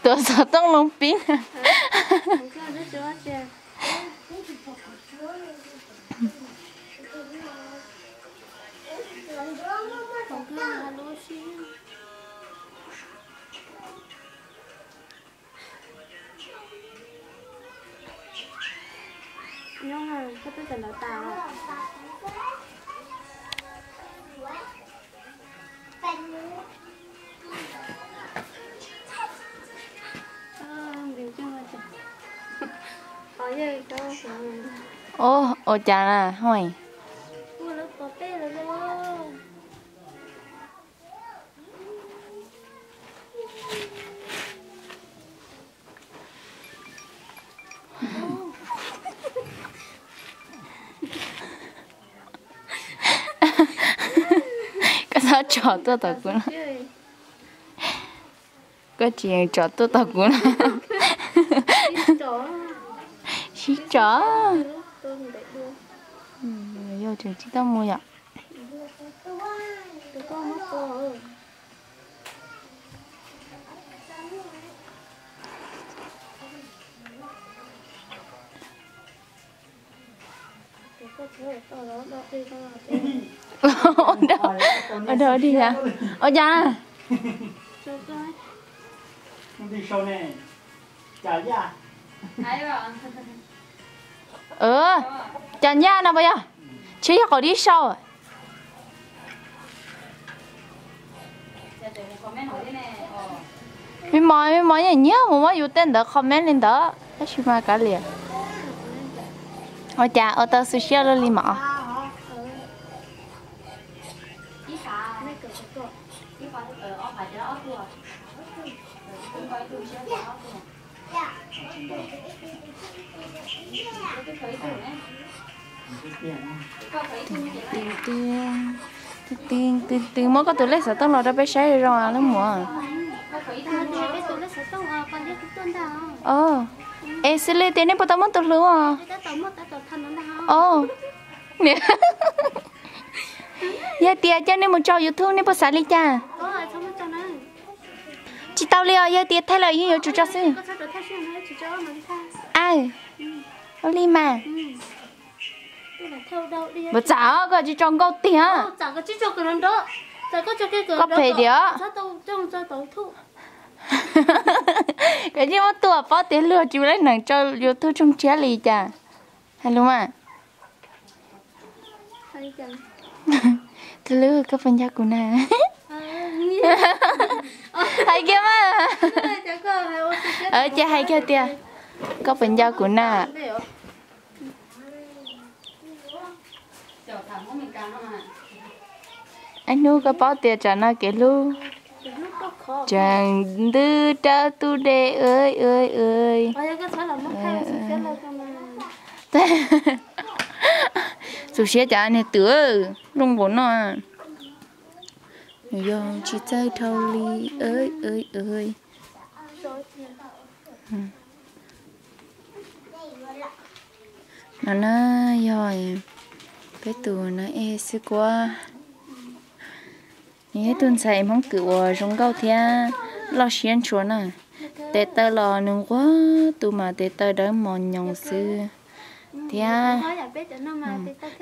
Tuav xov tooj loo pib. Ua cas na hoj? Koj txhob tsom tuaj tom kuv na. Koj tsis tsom tuaj tom kuv na. Sib tsom. Yog tseem tsis tau mus yom. Ua dog dig a. Ua cas? Cas nyaj no puas yog? Tsis yog qhov dib sau. Me mos, me mos yeej nyiam mus muab yus tej ntawd comment li ntawd tab sis mas kav liam. Ua cas ua tau xu siab luaj li mas. Twb muab koj tus lej xov tooj los rau peb saib zoo leej muam. Es xws li tias nej puas tau muab tus hlub os? Yog tias coj nej mus tso YouTube nej puas xav li cas? Tsis tau li os, yog tias thaij lawm yeej yuav tsum tso xwb. Aw, ua li mas. Puas txawm koj tsis tso nkauj tiag? Koj phem tiag. Koj yeej muab tuaj paub tias luag tsis muaj leej neeg tso YouTube tshooj tshiab li cas. Hais lus mas. Tus hlub, koj puas nco kuv na? Hais kiag mas. Ces hais kiag tias koj puas nco kuv na. Ib hnub koj paub tias tsam no kev hlub tseem ntws rau tus dej. Xu siab cas niag twm, zoo npaum no. Nws yog tsis txawj dhau li. No na, yog peb tus na es xwb kuab. Nws yog ib tug ntxhais Hmoob Kwm uas zoo nkauj thiab loj siab ntshua na. Tes taw los nws nquag tus mas tes taw dawb mos nyoos xwb thiab.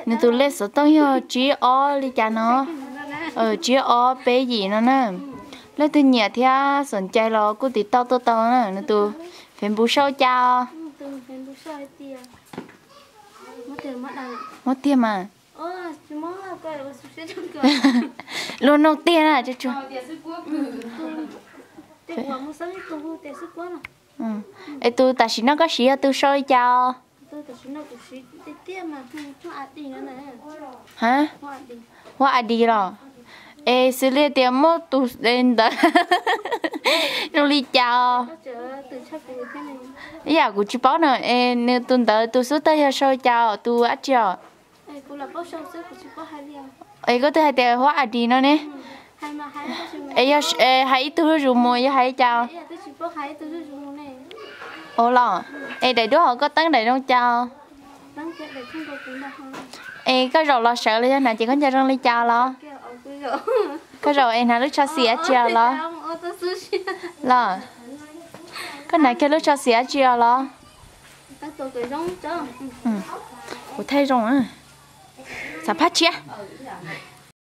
Nws tus lej xov tooj yog tsib ob li cas no, tsib ob peb yim no na. Leej twg nyiam thiab xom cai los kuj tiv tauj tuaj tau na. Nws tus Facebook sau cas? Muab tiag mas. Luag nug tiag na. Es tus tam sim no koj siv yog tus sau li cas os? Ha, Huab Adi los? Es xws li tias muaj tus ntawd zoo li cas os? Ib yam kuv tsis paub na, es nws tus ntawd tus xub thawj yog sau li cas os, tus dab tsi os? Es koj twb hais tias Huab Adi no ne. Es yog hais ib tug zuj zus mus yog hais li cas os? Ua los, es daim duab hauv koj teeb daim zoo cas os? Es koj zaum los sawv los yog hnav ces khaub ncaws zoo li cas los? Koj zaum es hnav lub tsho xim dab tsi los? Los, koj hnav kiag lub tsho xiav tsi os los? Kuv thaij zoo. Xav phab tshiab.